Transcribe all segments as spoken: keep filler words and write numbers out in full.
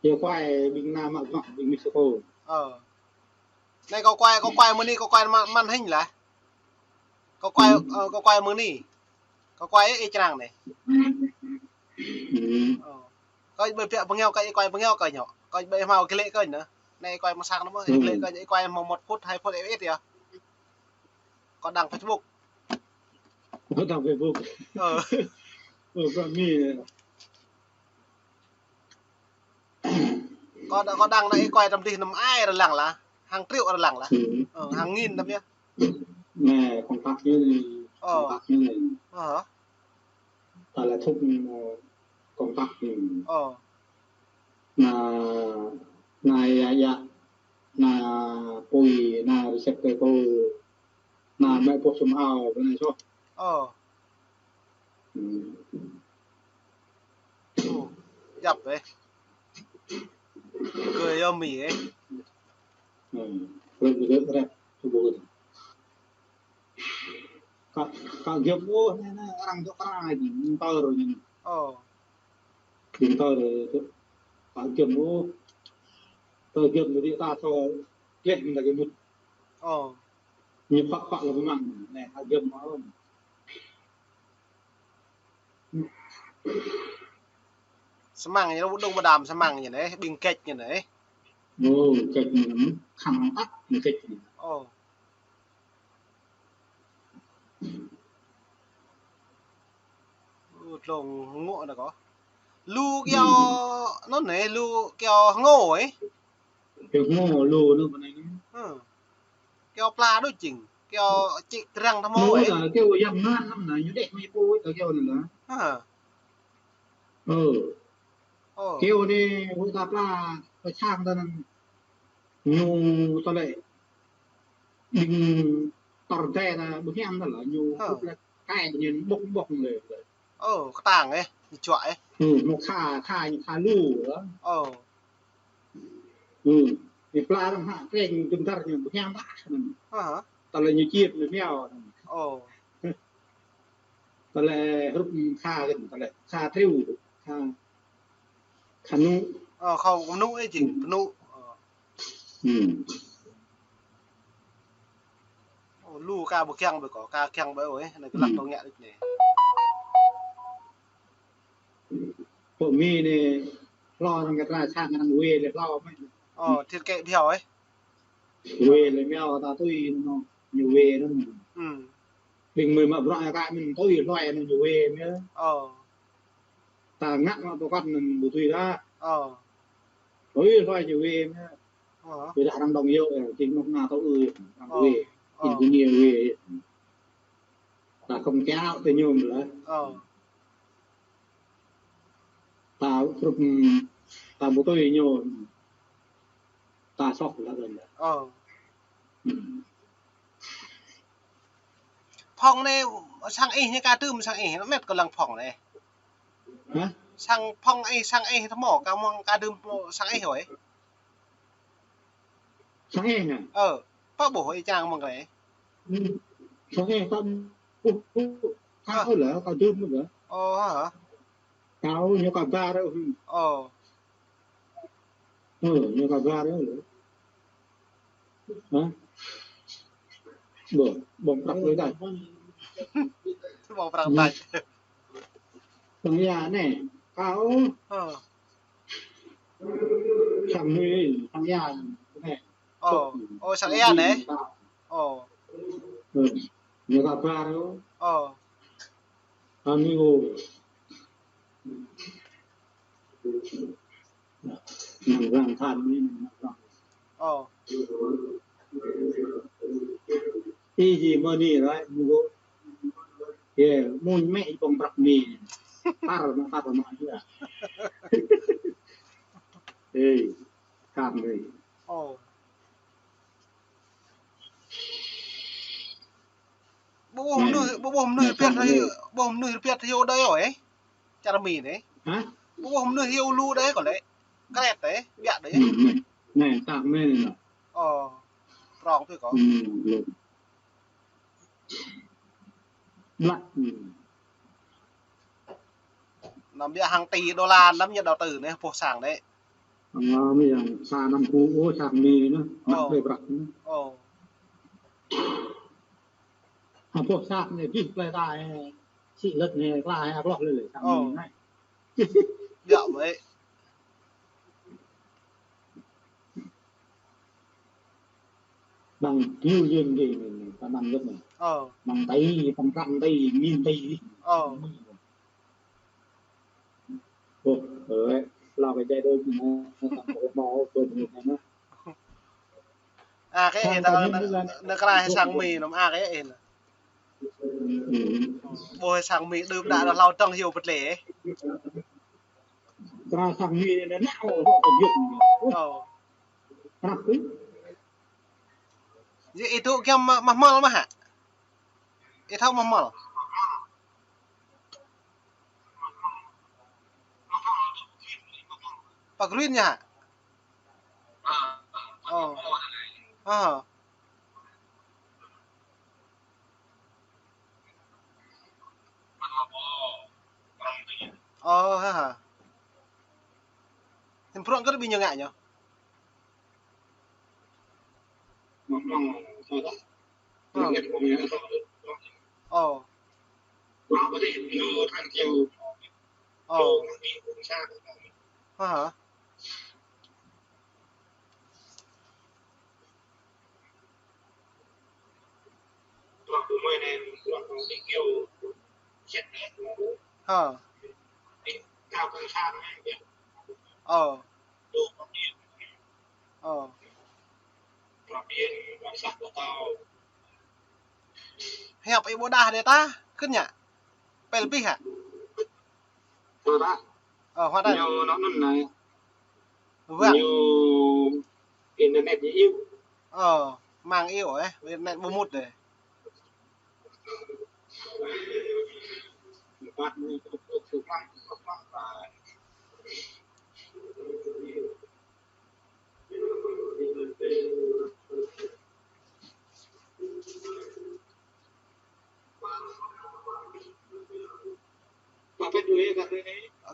Kâo kuai ƀing ană mă bruă ƀing Mexico. Ơ. Anai kâo kuai, kâo kuai mơ̆ng anai, kâo kuai mă-, màn hình lah. Kâo kuai, ơ, kâo kuai mơ̆ng anai. Kâo kuai ih črang anai. Ơ. Kâo ƀu pơhiăp pơngiao, kâo kuai pơngiao kâo ñu. Kâo ƀu hmâo glĕ kâo ñu. Anai kuai mơ̆ng sang anŭn mơ̆n, glĕ kâo ñu, kuai hmâo một phút, hai phút ih ih yơh. Kâo đăng Facebook. Kâo đăng Facebook. Ơ. Ơ, kâo mi. Kâo đăng, kâo đăng anai kuai tơm dih năm ai rơlang lah. Hàng triệu rơlang lah. Ơ, hàng nghìn tơm yơh. Nè, contact ñu anai. Ơ. Contact ñu anai. Ơ. Ta lĕ thŭk ñu, ơ, contact ñu. Ơ. Anai, anai yă yă. Anai apui, anai resep kơ kâo. Anai mă pô sum ao, bơ anai soh. Ơ. Ơ, djăp ih. Kơ yơh mi ih. Ơ. Kơ, kơ, kơ, kơ. Kâo, kâo giăm ôh, anai, anai, arăng dŏ kra anai, ƀing tơl anai. Ơ. Ƀing tơl, kâo giăm ôh. Kâo giăm anai ta thâo gleh mơ̆n ta giăm mŭt. Ơ. Ñu păk păk lơ̆m mơ̆ng, anai, kâo giăm ôh. Samăng ñu, đung mơdam samăng ñu anai, ƀing kĕč ñu anai. Ơ, kĕč ñu, khăng tăk, ƀing kĕč ñu. Ơ. Ơ, tlông ngŏ anai kâo. Lu kyâo, anŭn anai, lu kyâo hơngô ih. Kyâo hơngô lu anŭn bơ anai anŭn. Ơ. Kyâo pla đôč jing. Kyâo čĭ krăng tơmô ih. Kyâo yăm ngăn anŭn anai, ñu đeh mơi pô, kyâo anŭn anai. Ơ. Ơ. Ơ. Kyâo anai, wơ̆t ta pla, pơčang ta anŭn. Ñu tơlơi. Ƀing tơr dai ta ƀu hiam ta lah, ñu hŭp lĕ kai ñu ƀŏk ƀŏk lĕ. Ơ, kơtang ih, ñu čuă ih. Ơ, mơ̆ kha, kha ñu kha lu lah. Ơ. Ơ, ñu pla arăng hă, kreng dŭm dar ñu ƀu hiam ta anŭn. Ơ. Tơlơi ñu čiep ñu miao anŭn. Ơ. Tơlơi hrup kha gơ̆n, tơlơi kha triu, kha, kha nu. Ơ, khâu nu ih jing, nu. Ơ. Ơ, lu ka ƀu kiăng ƀơi kâo, ka kiăng ƀơi ôh, anai kơ lăk tơ̆ng ngă đôč anai. Pô mi anai, hlâo arăng kơ tra sang arăng wê lĕ hlâo mơ̆n. Ơ, thiết kế phiao ih. Wê lĕ miao ta tui anŭn, ñu wê anŭn. Ƀing mơi mă bruă ka mĭn tui hloi anŭn ñu wê mơ̆n. Ơ. Ta ngă mă pơkŏn anŭn ƀu tui ta. Ơ. Tui hloi ñu wê mơ̆n. Ơ. Wê dah arăng dŏng yơh, ơ, jing anŭn ană tơ ư, arăng wê. Ơ. Engineer wê. Ta không kéo tơ ñu lah. Ơ. Ta hrup, ta ƀu tui ñu. Ta soh lah. Ơ. Phong anai, sang ih ñu ka tơm sang ih, met kơ lăng phong anai. Hă? Sang phong ih, sang ih tơmô, ka mơ̆ng ka tơm sang ih ôh. Sang ih hă? Ơ, pă ƀuh ih čang mơ̆ng kơ anai. Sang ih ka ƀuh, ƀuh, ka ôh lah, ka tơm lah. Ơ, hă? Ka ôh, ñu ka bar ôh. Ơ. Ơ, ñu ka bar ôh. Hă? Ƀô̆, ƀơ̆ng prăk lui đač. Ƀơ̆ng prăk đač. Sang ia anai, ka ôh. Ơ. Sang anai, sang ia anai. Ơ, ơ, sang ia anai. Ơ. Ơ, ñu ka bar ôh. Ơ. Amigo. Năng răng than mi năng răng. Ơ. Ih jing mơ̆ anai, right? Amigo. Ye, mơ̆ mĕ ih ƀơ̆ng prăk mi. Tar mă, tar mă ya. Ê, kham đi. Ơ. Ƀu ƀuh mơnuih, ƀu ƀuh mơnuih rơpiăt, ƀu ƀuh mơnuih rơpiăt hyu đơi ôh, ơ. Čar Mi anai. Hă? Ƀu ƀuh mơnuih hyu lu đơi kơ lĕ. Kret đơi, biă đơi. Anai, anai, tak anai anai. Ơ. Prong tui kâo. Blăk. Năm biă hàng tỷ đô la, năm ñu đầu tư anai, pô sang anai. Ngă mi yang sa năm ku, ơ, sang mi nă, mă Ơ. Plei prăk nă. Ơ. Hơpă sang nă, gih plei ta, ơ, sĭ lĕ nă, kla, ơ, akloh lĕ lĕ, sang Ơ. Mi nă. Yă, mơi. Bằng kiu yên gì mình, ta bằng gấp này. Ơ. Bằng tay, bằng răng tay, nghìn tay. Ơ. Ơ, ơ, lo cái chạy đua của nó, nó tăng cái màu của mình này nó. A, kơ ih ta, nă, nă kra hăng sang mi, nă, a, kơ ih nă. Ƀuh hăng sang mi, đưm đă, đă hlâo trăng hiu pơtlê. Kra sang mi, nă, nă, ơ, ơ, ơ. Ơ. Kra, ơ. Yă, ih dŏ giăm mă, mă hmâl mơ̆ hă? Ih thâo mă hmâl? Pă green ñu hă? Ơ. Ơ. Ơ, ha, ha. Hĭn prŏng kơ ƀing ñu ngă ñu. Ơ. Ơ. Ơ. Ha, ha. Ha. Ơ. Ơ. Hiăp ih ƀôdah đê ta, kơnơ̆ng ñu. Pel pih hă? Ơ, hua ta. Ñu nă nun nai. Vâng. Ñu internet ñu iu. Ơ, mang iu, ơ, internet ƀu mŭt đê.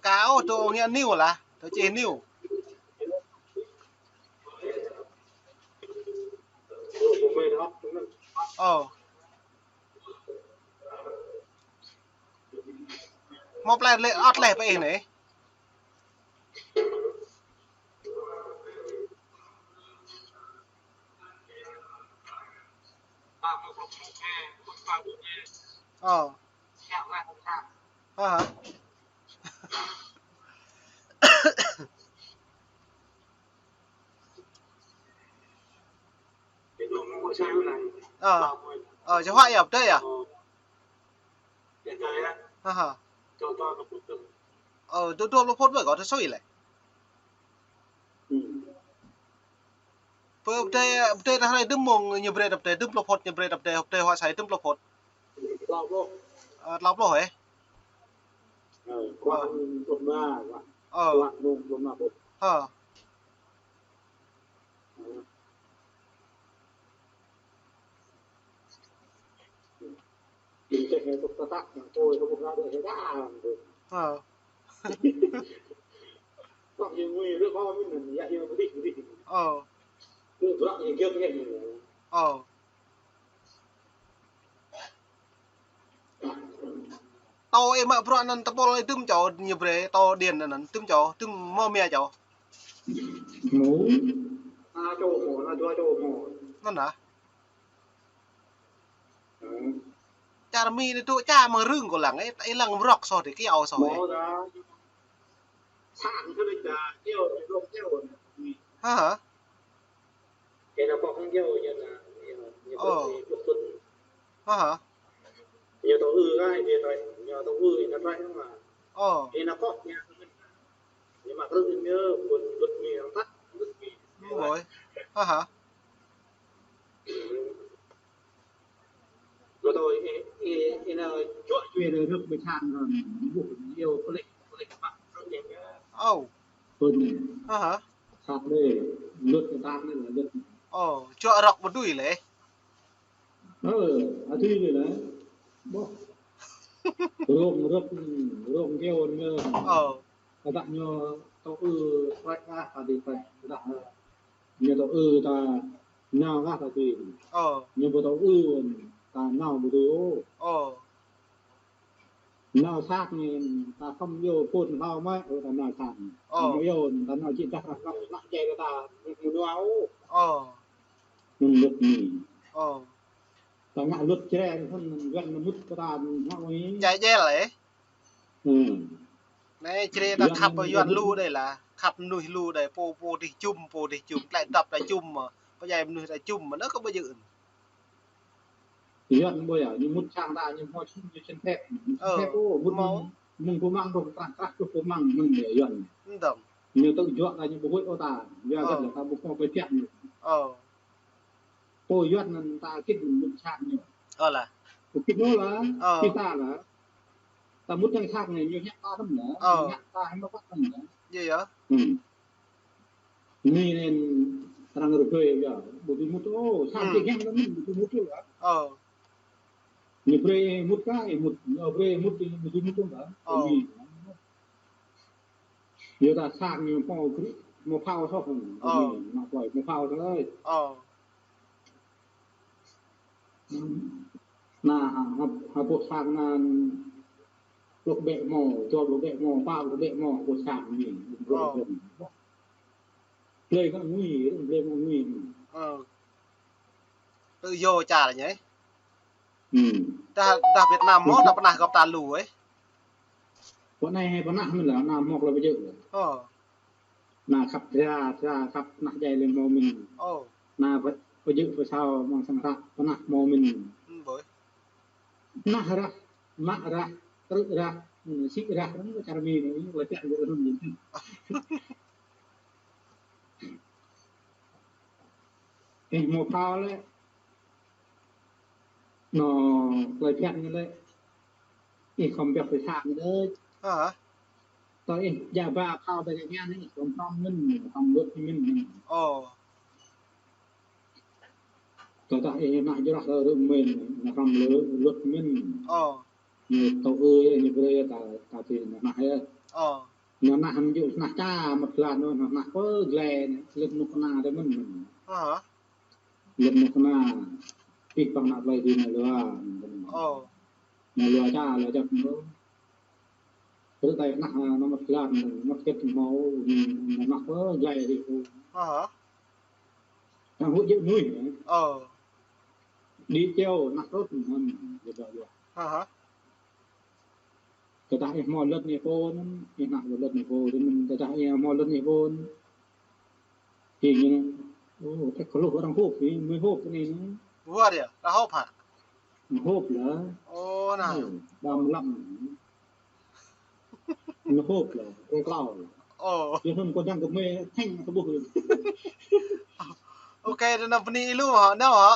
Kâo dŏ ngă new lah, dŏ čih new. Ơ. Hmâo plei lĕ ăt lĕ pơ ih anai. Ơ. Ơ hă. Ơ. Ơ, jơhua ia pơdơi ia. Ha ha. Ơ, dua, dua pluh phŭt ƀơi kâo tơ sui lĕ. Pơ pơdơi, pơdơi ta hrơi dŭm mông ñu brơi ta pơdơi dŭm pluh phŭt, ñu brơi ta pơdơi, pơdơi hua sai dŭm pluh phŭt. Ơ, tlâo pluh hă? Ơ. Ơ. Ơ. Ơ. Tâo ih mă bruă anŭn tơpul ih dŭm čô ñu brơi, tâo điện anŭn dŭm čô, dŭm mơ̆ mia čô. Anŭn hă? Čar mi anai dŏ ča mơ̆ng rưng kơ lăng, ih, ih lăng brŏk soh đê, kiaŏ soh ih. Ha ha. Ơ. Ha ha. Ơ. Ôi. Ha ha. Ơ. Ha ha. Ơ, čuă rŏk ƀu dưi lĕ. Ơ, adơi anai lah. Boh. Rông, rông, rông keo anai. Ơ. Kơ ta ñu tŏ ư prăk ah, ta dih prăk dah, ñu tŏ ư ta nao ah ta dih. Ơ. Ñu ƀu tŏ ư ta nao ƀu dưi ôh. Ơ. Nao sat ñu ta khŏm yua phun hlâo mă, ơ, ta nao sat. Ơ. Khŏm yua ta nao či dah rah rah rah jai ta mơnuă ôh. Ơ. Mơnuă ñu. Ơ. Ta ngă luật čre, thun Yuan mŭt kơ ta ngă ui. Jai jel, ơ. Ơ. Anai čre ta Yuan khăp mŭt Yuan lu đơi lah. Khăp mơnuih lu đơi, pô, pô dih jum, pô dih jum, tlaih dăp ta jum mă. Pơjai mơnuih ta jum mă, anai kơ ƀu djơ̆. Yuan ƀu yơh, ñu mŭt sang ta, ñu hmâo čhum, ñu čhum phép. Ơ, phép, ô, mŭt hmâo. Mơ̆ng, mơ̆ng pơmăng, pơmăng, krah, krah, pơmăng, mơ̆ng Yuan. Ntơm. Ñu tŭ juă ta, ñu ƀu huĭ ôh ta. Yuan ơ. Kơ ta ƀu hmâo pơjăk ñu. Ơ. Pô Yuan anŭn ta kĭt mŭt sang ñu. Ơ lah. Pô kĭt ñu lah, ơ. Kĭt ta lah. Ta mŭt sang sang ñu, ñu hiăp ta tăm lah. Ơ. Ñu hiăp ta hăng ta păt tăm lah. Yơh, yơh. Hmm. Anai anŭn arăng rơbơi yơh, ƀu dưi mŭt ôh, sang hmm. Čih hiăng anŭn ƀu dưi mŭt ôh lah. Ơ. Ñu brơi mŭt kah, ih mŭt, ñu brơi mŭt, ƀu dưi mŭt ôh lah. Ơ. Anai. Yua ta sang ñu hmâo gri, hmâo phao soh. Ơ. Anai, ană plơi, hmâo phao soh ơi. Ơ. Anai, ha, ha, ha, ƀuh sang anŭn, pluh ƀĕ hmâo, dua pluh ƀĕ hmâo, pă pluh ƀĕ hmâo, ƀuh sang anai, ƀuh ơ. Sang. Blơi ngă ngui, blơi ngă ngui. Ơ. Tự do čar nhé. Hmm. Dah, dah Việt Nam mơ̆n, dah pơnah gŏp ta lu, ơ. Pơ anai hă pơnah mơ̆n lah, anai hmâo lah ƀu djơ̆ lah. Ơ. Anai khăp dra, dra khăp ană djai lĕ hmâo mơ̆n. Ơ. Anai pơ-, pơjơ̆ pơsao mơ̆ng sang hră pơnah hmâo mơ̆n. Hmm, ƀơi. Nah rah, mă rah, trư̆ rah, hmm, sĭ rah, rah, čar Mi anai, lĕ čar Mi anai. Ih hmâo phao lĕ. Anŭn, tơlơi phiăn ñu lĕ. Ih khŏm pioh pơsang đơi. Hă? Tơdah ih djă ba phao ta djă ñan ih khŏm hrŏm mơ̆n, hrŏm luật mơ̆n. Ơ. Tơdah ih nao jrah rơmên, hrŏm lơ-, luật mơ̆n. Ơ. Ñu tŏ ư, ñu brơi ta, ta tui nao nao yơh. Ơ. Nao nao hăm yua nao ča mă blan nao nao pơ glai, lĕ nuk nao đơi mơ̆n. Hă? Lĕ nuk nao, pih păng nao plơi dih nao lua. Ơ. Nao lua ča, lua ča mơ̆n. Rơtai nao, nao mă blan, mă kĕt hmâo, nao nao pơ glai dih. Hă? Nao huĭ jơ̆ mơnuih. Ơ. Đi chèo, nao rơ̆t mơ̆n, yua yua. Hă hă. Tơdah ih hmâo luật ñu pô anŭn, ih nao luật ñu pô anŭn, tơdah ih hmâo luật ñu pô anŭn. Ih ñu, ô, tĕk kơ lu arăng hôp, ih mơi hôp anai anŭn. Wơ̆t yơh, ta hôp hă? Hôp lah. Ô, nah. Ơ, đam lăm. Ñu hôp lah, kơ klâo lah. Ô. Yua anŭn kâo dăng kơ mơi thĕng kơ ƀuh. Ô kê, tơ anŭn bơni ih lu hă, nao hă?